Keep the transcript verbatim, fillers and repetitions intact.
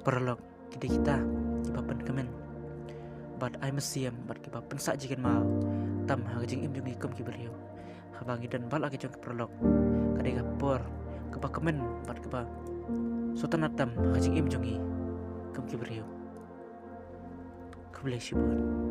paralok ki dei kita kiba pynkmen bad ai mynsiem bad kiba pynsah jingkynmaw tam ha ka jingim jong ngi kum ki briew. Haba ngi don bad la ki jong ki paralok, ka dei ka por kaba kmen bad kaba sngewtynnat tam ha ka jingim jong ngi kum ki briew. Khublei shibun.